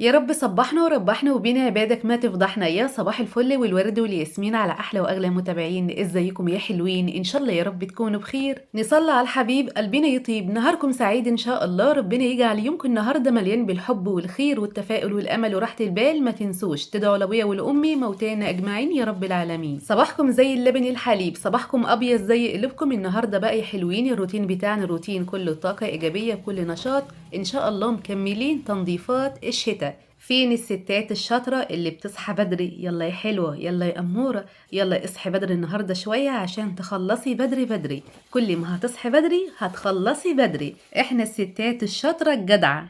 يا رب صبحنا وربحنا وبين عبادك ما تفضحنا. يا صباح الفل والورد والياسمين على احلى واغلى متابعين. ازيكم يا حلوين؟ ان شاء الله يا رب تكونوا بخير. نصلي على الحبيب قلبنا يطيب. نهاركم سعيد ان شاء الله. ربنا يجعل يومكم النهارده مليان بالحب والخير والتفاؤل والامل وراحة البال. ما تنسوش تدعوا لابويا ولامي موتانا اجمعين يا رب العالمين. صباحكم زي اللبن الحليب، صباحكم ابيض زي قلوبكم. النهارده بقى يا حلوين الروتين بتاعنا روتين كله طاقة ايجابية كل نشاط ان شاء الله. مكملين تنظيفات الشتاء. فين الستات الشاطرة اللي بتصحى بدري؟ يلا يا حلوة، يلا يا أمورة، يلا اصحي بدري النهاردة شوية عشان تخلصي بدري بدري. كل ما هتصحي بدري هتخلصي بدري. احنا الستات الشاطرة الجدعة.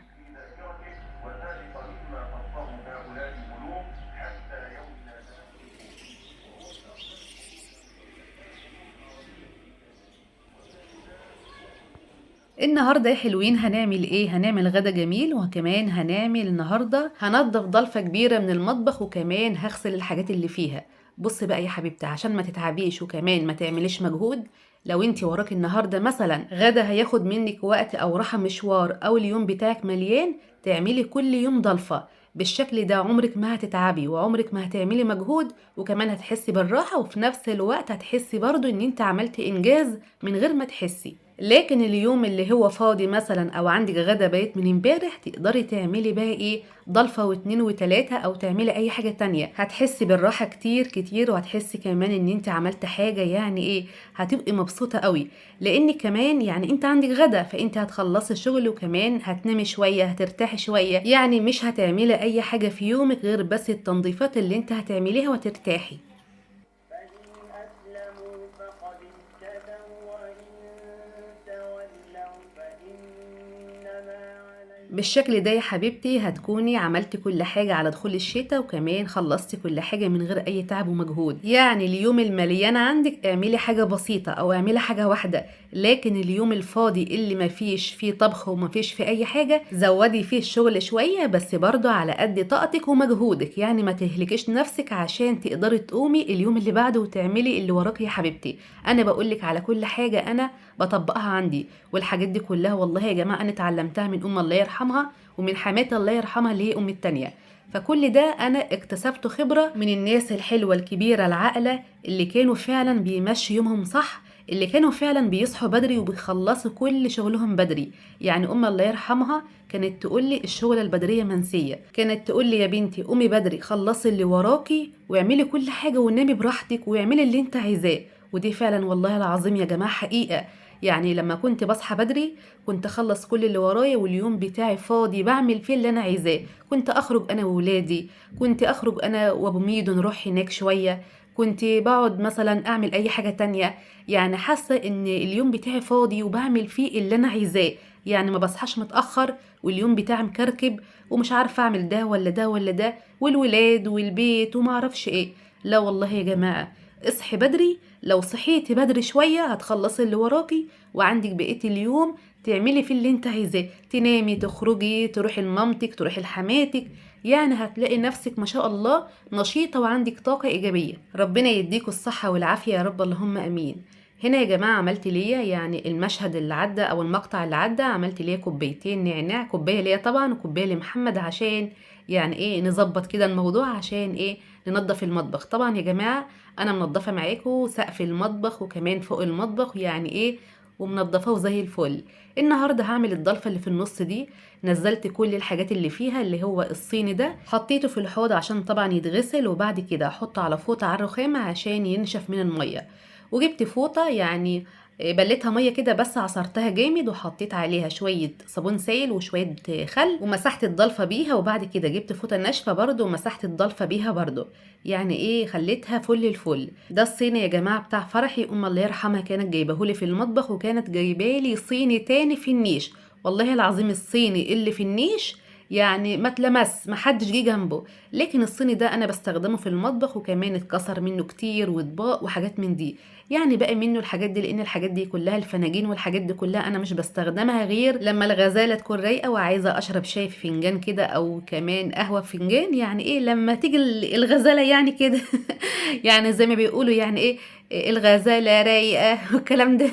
النهارده يا حلوين هنعمل ايه؟ هنعمل غدا جميل، وكمان هنعمل النهارده هنضف ضلفه كبيرة من المطبخ، وكمان هغسل الحاجات اللي فيها. بصي بقى يا حبيبتي عشان ما تتعبيش وكمان ما تعمليش مجهود. لو انتي وراكي النهارده مثلا غدا هياخد منك وقت او راحة مشوار او اليوم بتاعك مليان، تعملي كل يوم ضلفه بالشكل ده. عمرك ما هتتعبي وعمرك ما هتعملي مجهود، وكمان هتحسي بالراحة، وفي نفس الوقت هتحسي برضو ان انت عملتي انجاز من غير ما تحسي. لكن اليوم اللي هو فاضي مثلا او عندك غدا بايت من امبارح، تقدري تعملي بقى ايه؟ ضلفه واتنين وتلاتة، او تعملي اي حاجة تانية. هتحسي بالراحة كتير كتير، وهتحسي كمان ان انت عملت حاجة، يعني ايه، هتبقي مبسوطة قوي. لان كمان يعني انت عندك غدا، فانت هتخلصي الشغل وكمان هتنامي شوية، هترتاحي شوية، يعني مش هتعملي اي حاجة في يومك غير بس التنظيفات اللي انت هتعمليها وترتاحي. بالشكل ده يا حبيبتي هتكوني عملتي كل حاجة على دخول الشتاء، وكمان خلصتي كل حاجة من غير أي تعب ومجهود. يعني اليوم المليان عندك اعملي حاجة بسيطة أو اعملي حاجة واحدة، لكن اليوم الفاضي اللي ما فيش فيه طبخ وما فيش فيه أي حاجة زودي فيه الشغل شوية، بس برضه على قد طاقتك ومجهودك، يعني ما تهلكيش نفسك عشان تقدري تقومي اليوم اللي بعده وتعملي اللي وراكي يا حبيبتي. أنا بقولك على كل حاجة أنا بطبقها عندي، والحاجات دي كلها والله يا جماعة أنا اتعلمتها من أم الله يرحمها ومن حماتي الله يرحمها اللي هي أم التانية. فكل ده أنا اكتسبته خبرة من الناس الحلوة الكبيرة العاقلة اللي كانوا فعلا بيمشي يومهم صح، اللي كانوا فعلا بيصحوا بدري وبيخلصوا كل شغلهم بدري. يعني أم الله يرحمها كانت تقول لي الشغلة البدرية منسية، كانت تقول لي يا بنتي قومي بدري خلصي اللي وراكي واعملي كل حاجة ونامي براحتك واعملي اللي انت عايزاه. ودي فعلا والله العظيم يا جماعة حقيقة. يعني لما كنت بصحى بدري كنت اخلص كل اللي ورايا، واليوم بتاعي فاضي بعمل فيه اللي انا عايزاه. كنت اخرج انا وولادي، كنت اخرج انا وابو ميدو نروح هناك شوية، كنت بقعد مثلا اعمل اي حاجة تانية. يعني حاسه ان اليوم بتاعي فاضي وبعمل فيه اللي انا عايزاه، يعني ما بصحاش متاخر واليوم بتاعي مكركب ومش عارفه اعمل ده ولا ده ولا ده والولاد والبيت وما اعرفش ايه. لا والله يا جماعة اصحي بدري. لو صحيتي بدري شوية هتخلصي اللي وراكي، وعندك بقية اليوم تعملي فيه اللي انت عايزاه، تنامي، تخرجي، تروحي لمامتك، تروحي لحماتك. يعني هتلاقي نفسك ما شاء الله نشيطة وعندك طاقة إيجابية. ربنا يديكوا الصحة والعافية يا رب، اللهم أمين. هنا يا جماعة عملت ليا يعني المشهد اللي عدى أو المقطع اللي عدى، عملت ليا كوبايتين نعناع، كوباية ليا طبعا وكوباية لمحمد، عشان يعني ايه نظبط كده الموضوع، عشان ايه ننظف المطبخ. طبعا يا جماعة انا منظفة معاكم سقف المطبخ وكمان فوق المطبخ، يعني ايه ومنظفاه زي الفل. النهارده هعمل الضلفه اللي في النص دي، نزلت كل الحاجات اللي فيها اللي هو الصيني ده، حطيته في الحوض عشان طبعا يتغسل، وبعد كده احطه على فوطه على الرخامه عشان ينشف من المية. وجبت فوطه يعني بليتها مية كده بس عصرتها جامد، وحطيت عليها شوية صابون سائل وشوية خل ومسحت الضلفه بيها. وبعد كده جبت فوطه ناشفة برده ومسحت الضلفه بيها برده، يعني ايه خليتها فل الفل. ده الصيني يا جماعة بتاع فرحي، ام الله يرحمها كانت جايبهولي في المطبخ، وكانت جايبالي صيني تاني في النيش. والله العظيم الصيني اللي في النيش يعني ما اتلمس، ما حدش جه جنبه. لكن الصيني ده انا بستخدمه في المطبخ، وكمان اتكسر منه كتير واطباق وحاجات من دي، يعني باقي منه الحاجات دي، لان الحاجات دي كلها الفناجين والحاجات دي كلها انا مش بستخدمها غير لما الغزالة تكون رايقة وعايزه اشرب شاي في فنجان كده، او كمان قهوة في فنجان، يعني ايه لما تيجي الغزالة يعني كده يعني زي ما بيقولوا يعني ايه الغزالة رايقة والكلام ده.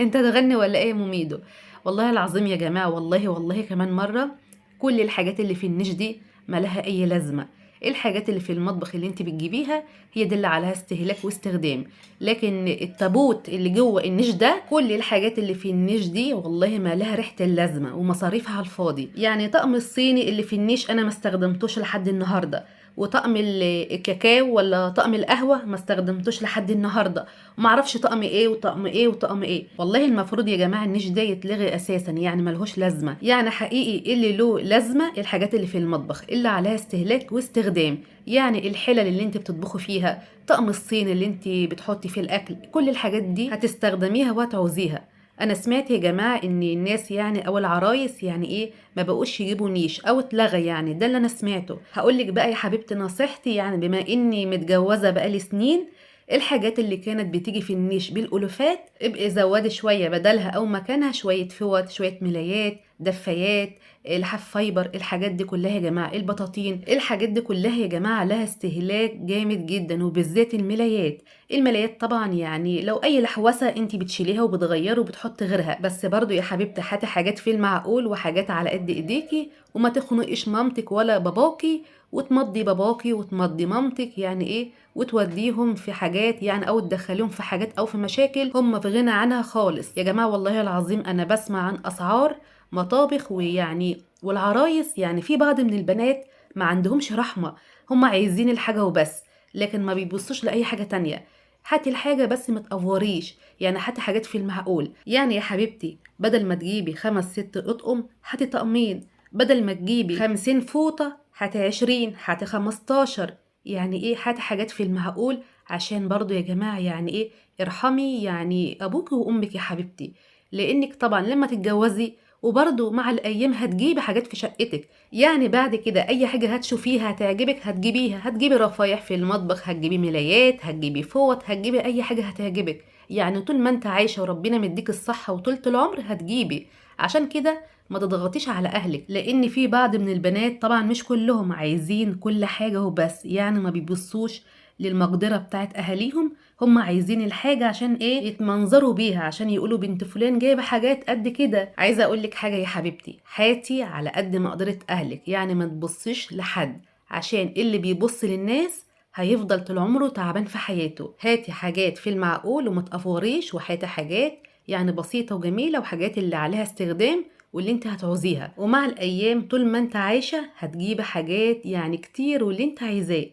انت تغني ولا ايه يا ميدو؟ والله العظيم يا جماعة، والله والله كمان مرة كل الحاجات اللي في النيش دي ما لها اي لازمه. الحاجات اللي في المطبخ اللي انت بتجيبيها هي دي اللي عليها استهلاك واستخدام، لكن التابوت اللي جوه النيش ده، كل الحاجات اللي في النيش دي والله ما لها ريحه اللازمة ومصاريفها على الفاضي. يعني طقم الصيني اللي في النيش انا ما استخدمتوش لحد النهارده، وطقم الكاكاو ولا طقم القهوة ما استخدمتوش لحد النهارده، ومعرفش طقم ايه وطقم ايه وطقم ايه. والله المفروض يا جماعة النيش ده يتلغي اساسا، يعني ملهوش لازمه. يعني حقيقي اللي له لازمه الحاجات اللي في المطبخ اللي عليها استهلاك واستخدام، يعني الحلل اللي انت بتطبخي فيها، طقم الصين اللي انت بتحطي فيه الاكل، كل الحاجات دي هتستخدميها وهتعوزيها. انا سمعت يا جماعة ان الناس يعني او العرايس يعني ايه ما بقوش يجيبوا نيش او اتلغى، يعني ده اللي انا سمعته. هقولك بقى يا حبيبتي نصيحتي، يعني بما اني متجوزة بقالي سنين، الحاجات اللي كانت بتيجي في النيش بالالوفات ابقي زودي شوية بدلها او مكانها شوية فوط، شوية ملايات، دفايات، لحاف فايبر، الحاجات دي كلها يا جماعة، البطاطين، الحاجات دي كلها يا جماعة لها استهلاك جامد جدا، وبالذات الملايات. الملايات طبعا يعني لو اي لحوسه انت بتشيليها وبتغيري وبتحطي غيرها، بس برضو يا حبيبتي هاتي حاجات في المعقول وحاجات على قد ايديكي، وما تخنقيش مامتك ولا باباكي، وتمضي باباكي وتمضي مامتك يعني ايه، وتوديهم في حاجات يعني او تدخليهم في حاجات او في مشاكل هم في غنى عنها خالص. يا جماعة والله العظيم انا بسمع عن اسعار مطابخ ويعني والعرايس، يعني في بعض من البنات ما عندهمش رحمه، هم عايزين الحاجة وبس، لكن ما بيبصوش لاي حاجة تانية. هاتي الحاجة بس ما تقوريش، يعني هاتي حاجات في المعقول. يعني يا حبيبتي بدل ما تجيبي 5 6 اطقم هاتي طقمين، بدل ما تجيبي 50 فوطه هاتي 20، هاتي 15، يعني ايه هاتي حاجات في المعقول، عشان برضو يا جماعة يعني ايه ارحمي يعني ابوك وامك يا حبيبتي، لانك طبعا لما تتجوزي وبرضو مع الايام هتجيبي حاجات في شقتك، يعني بعد كده اي حاجة هتشوفيها هتعجبك هتجيبيها، هتجيبي رفايح في المطبخ، هتجيبي ملايات، هتجيبي فوط، هتجيبي اي حاجة هتعجبك. يعني طول ما انت عايشه وربنا مديك الصحة وطولة العمر هتجيبي. عشان كده ما تضغطيش على اهلك، لان في بعض من البنات طبعا مش كلهم عايزين كل حاجة وبس، يعني ما بيبصوش للمقدره بتاعت اهاليهم، هم عايزين الحاجة عشان ايه يتمنظروا بيها، عشان يقولوا بنت فلان جايبه حاجات قد كده. عايزه اقول لك حاجة يا حبيبتي، هاتي على قد مقدره اهلك، يعني ما تبصيش لحد، عشان اللي بيبص للناس هيفضل طول عمره تعبان في حياته. هاتي حاجات في المعقول وما تقفوريش، وهاتي حاجات يعني بسيطة وجميلة، وحاجات اللي عليها استخدام واللي انت هتعوزيها. ومع الايام طول ما انت عايشه هتجيبي حاجات يعني كتير واللي انت عايزاه.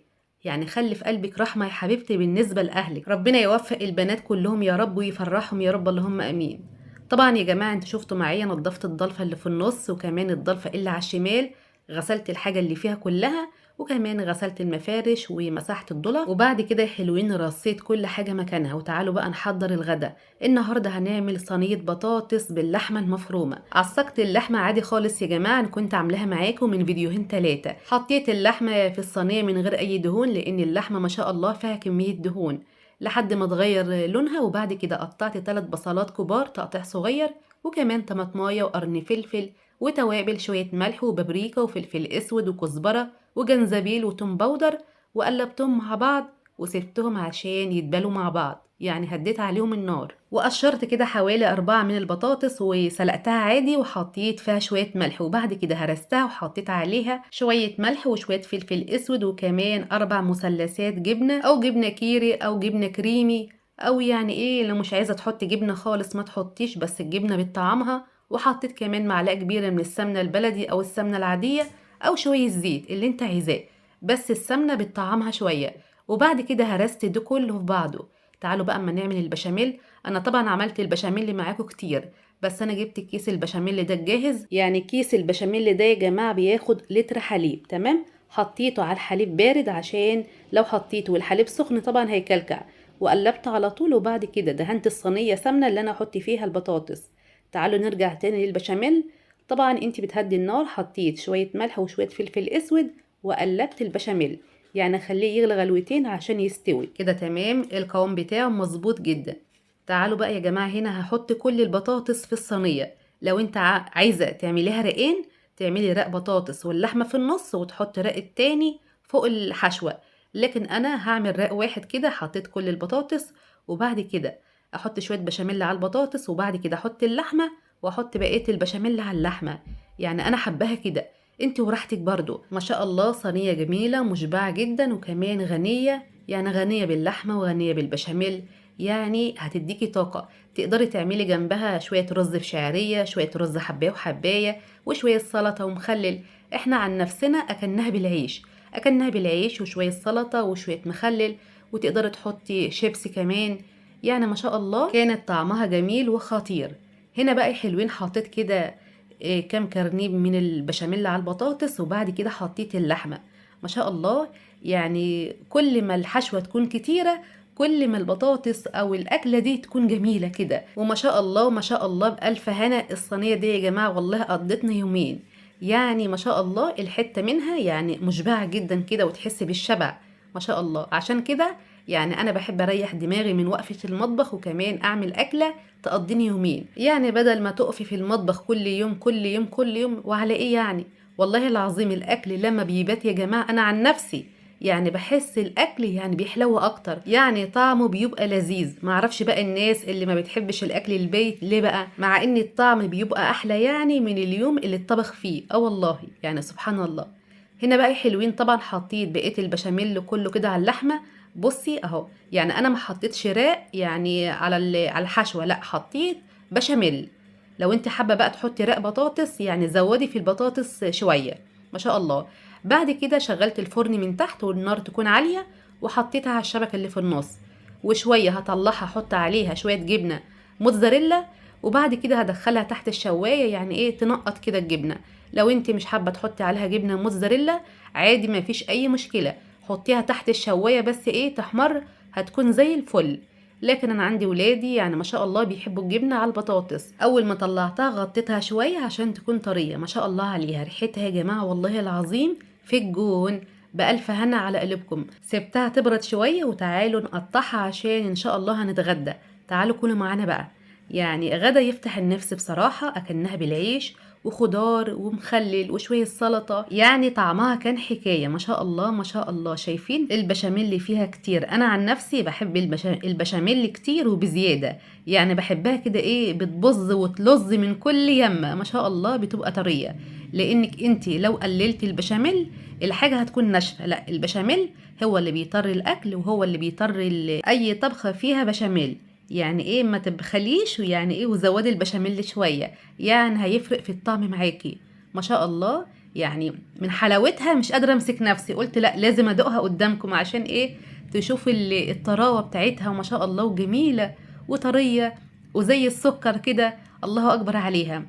يعني خلي في قلبك رحمه يا حبيبتي بالنسبة لاهلك. ربنا يوفق البنات كلهم يا رب ويفرحهم يا رب، اللهم امين. طبعا يا جماعة انتوا شفتوا معايا نظفت الضلفه اللي في النص، وكمان الضلفه اللي على الشمال، غسلت الحاجة اللي فيها كلها، وكمان غسلت المفارش ومسحت الضلف. وبعد كده يا حلوين رصيت كل حاجة مكانها. وتعالوا بقى نحضر الغدا. النهارده هنعمل صينية بطاطس باللحمه المفرومه. عصقت اللحمة عادي خالص يا جماعة، انا كنت عاملاها معاكم من فيديوهين 3. حطيت اللحمة في الصينية من غير اي دهون، لان اللحمة ما شاء الله فيها كمية دهون، لحد ما تغير لونها. وبعد كده قطعت 3 بصلات كبار تقطيع صغير، وكمان طماطمايه وقرن فلفل وتوابل، شوية ملح وبابريكا وفلفل اسود وكزبره وجنزبيل وتوم powder، وقلبتهم مع بعض وسبتهم عشان يتبلوا مع بعض، يعني هديت عليهم النار. وقشرت كده حوالي 4 من البطاطس وسلقتها عادي، وحطيت فيها شوية ملح، وبعد كده هرستها وحطيت عليها شوية ملح وشوية فلفل اسود، وكمان 4 مثلثات جبنة، او جبنة كيري او جبنة كريمي، او يعني ايه لو مش عايزة تحطي جبنة خالص ما تحطيش، بس الجبنة بتطعمها. وحطيت كمان معلقة كبيرة من السمنة البلدي او السمنة العادية، او شوية زيت اللي انت عايزاه، بس السمنة بتطعمها شوية. وبعد كده هرست ده كله في بعضه. تعالوا بقى اما نعمل البشاميل. انا طبعا عملت البشاميل معاكم كتير، بس انا جبت كيس البشاميل ده الجاهز. يعني كيس البشاميل ده يا جماعة بياخد لتر حليب، تمام؟ حطيته على الحليب بارد، عشان لو حطيته والحليب سخن طبعا هيكلكع. وقلبت على طول. وبعد كده دهنت الصينية سمنه اللي انا احط فيها البطاطس. تعالوا نرجع تاني للبشاميل. طبعا انت بتهدي النار، حطيت شوية ملح وشوية فلفل اسود وقلبت البشاميل، يعني خليه يغلي غلوتين عشان يستوي كده. تمام، القوام بتاعه مظبوط جدا. تعالوا بقى يا جماعة هنا هحط كل البطاطس في الصينية. لو انت عايزه تعمليها رقين، تعملي رق بطاطس واللحمة في النص، وتحط رق التاني فوق الحشوه، لكن انا هعمل رق واحد كده. حطيت كل البطاطس، وبعد كده احط شوية بشاميل على البطاطس، وبعد كده احط اللحمة، واحط بقية البشاميل على اللحمة. يعني انا حباها كده. انت وراحتك برضو. ما شاء الله صينية جميلة مشبعة جدا، وكمان غنية، يعني غنية باللحمة وغنية بالبشاميل، يعني هتديكي طاقة. تقدري تعملي جنبها شوية رز بشعرية، شوية رز حباية وحباية، وشوية سلطة ومخلل. احنا عن نفسنا اكلناها بالعيش، اكلناها بالعيش وشوية سلطة وشوية مخلل، وتقدري تحطي شيبسي كمان. يعني ما شاء الله كانت طعمها جميل وخطير. هنا بقى حلوين حطيت كده كام كرنيب من البشاميل على البطاطس، وبعد كده حطيت اللحمة. ما شاء الله يعني كل ما الحشوة تكون كتيرة كل ما البطاطس او الاكلة دي تكون جميلة كده. وما شاء الله ما شاء الله بألف هنا الصينية دي يا جماعة، والله قضتنا يومين. يعني ما شاء الله الحتة منها يعني مشبعة جدا كده، وتحس بالشبع ما شاء الله. عشان كده يعني انا بحب اريح دماغي من وقفة المطبخ، وكمان اعمل اكلة تقضيني يومين، يعني بدل ما تقفي في المطبخ كل يوم كل يوم كل يوم، وعلى ايه يعني؟ والله العظيم الاكل لما بيبات يا جماعة انا عن نفسي يعني بحس الاكل يعني بيحلو اكتر، يعني طعمه بيبقى لذيذ. معرفش بقى الناس اللي ما بتحبش الاكل البيت ليه بقى، مع ان الطعم بيبقى احلى يعني من اليوم اللي اتطبخ فيه. والله يعني سبحان الله. هنا بقى حلوين طبعا حطيت بقية البشاميل كله كده على اللحمة. بصي اهو، يعني انا ما حطيتش راق يعني على الحشوه، لا حطيت بشاميل. لو انت حابة بقى تحطي راق بطاطس يعني زودي في البطاطس شوية ما شاء الله. بعد كده شغلت الفرن من تحت والنار تكون عالية، وحطيتها على الشبكة اللي في النص، وشوية هطلعها احط عليها شوية جبنه موتزاريلا، وبعد كده هدخلها تحت الشوايه، يعني ايه تنقط كده الجبنة. لو انت مش حابة تحطي عليها جبنه موتزاريلا عادي ما فيش اي مشكلة، حطيها تحت الشوايه بس ايه تحمر، هتكون زي الفل. لكن انا عندي ولادي يعني ما شاء الله بيحبوا الجبنة على البطاطس. اول ما طلعتها غطيتها شوية عشان تكون طرية ما شاء الله عليها، ريحتها يا جماعة والله العظيم في الجون. بألف هنا على قلوبكم. سبتها تبرد شوية وتعالوا نقطعها عشان ان شاء الله هنتغدى. تعالوا كلوا معانا بقى، يعني غدا يفتح النفس بصراحة. اكلناها بالعيش وخضار ومخلل وشوية سلطة، يعني طعمها كان حكاية ما شاء الله ما شاء الله. شايفين البشاميل اللي فيها كتير، انا عن نفسي بحب البشاميل كتير وبزيادة، يعني بحبها كده ايه بتبظ وتلظ من كل يمة ما شاء الله، بتبقى طرية. لانك انت لو قللتي البشاميل الحاجة هتكون ناشفة، لا البشاميل هو اللي بيطري الاكل، وهو اللي بيطري اي طبخة فيها بشاميل. يعني ايه ما تبخليش، ويعني ايه وزودي البشاميل شوية، يعني هيفرق في الطعم معاكي ما شاء الله. يعني من حلاوتها مش قادرة امسك نفسي، قلت لا لازم ادوقها قدامكم عشان ايه تشوفوا الطراوه بتاعتها، وما شاء الله وجميلة وطريه وزي السكر كده، الله اكبر عليها.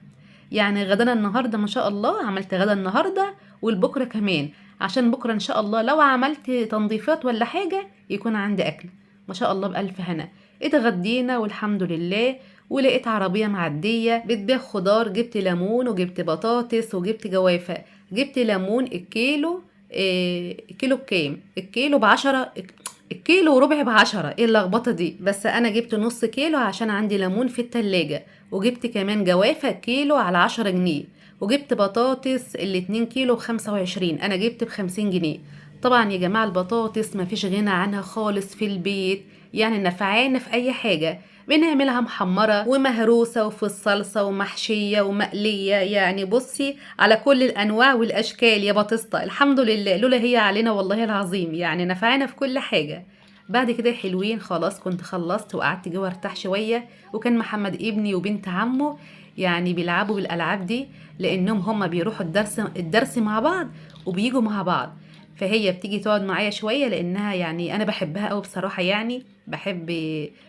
يعني غدانا النهارده ما شاء الله، عملت غدا النهارده والبكره كمان، عشان بكره ان شاء الله لو عملت تنظيفات ولا حاجة يكون عندي اكل ما شاء الله بألف هنا. اتغدينا والحمد لله، ولقيت عربية معدية بتبيع خضار، جبت ليمون وجبت بطاطس وجبت جوافة. جبت ليمون الكيلو كيلو بكام؟ الكيلو ب10، الكيلو وربع ب10. ايه اللخبطة دي؟ بس انا جبت نص كيلو عشان عندي ليمون في التلاجة. وجبت كمان جوافة كيلو على 10 جنيه، وجبت بطاطس الاتنين كيلو ب25، انا جبت ب50 جنيه. طبعا يا جماعة البطاطس مفيش غنى عنها خالص في البيت، يعني نفعانة في اي حاجة، بنعملها محمرة ومهروسة وفي الصلصة ومحشية ومقلية، يعني بصي على كل الانواع والاشكال يا بطسطة. الحمد لله لولا هي علينا والله العظيم، يعني نفعانة في كل حاجة. بعد كده حلوين خلاص كنت خلصت وقعدت جوه ارتاح شوية، وكان محمد ابني وبنت عمه يعني بيلعبوا بالالعاب دي، لانهم هما بيروحوا الدرس مع بعض وبيجوا مع بعض، فهي بتيجي تقعد معايا شوية لانها يعني انا بحبها قوي بصراحة، يعني بحب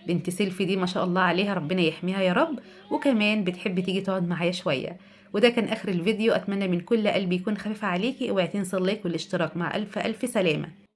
بنت سيلفي دي ما شاء الله عليها، ربنا يحميها يا رب، وكمان بتحب تيجي تقعد معايا شوية. وده كان اخر الفيديو، اتمنى من كل قلبي يكون خفيف عليكي، اوعي تنسي ال like والاشتراك. مع الف الف سلامه.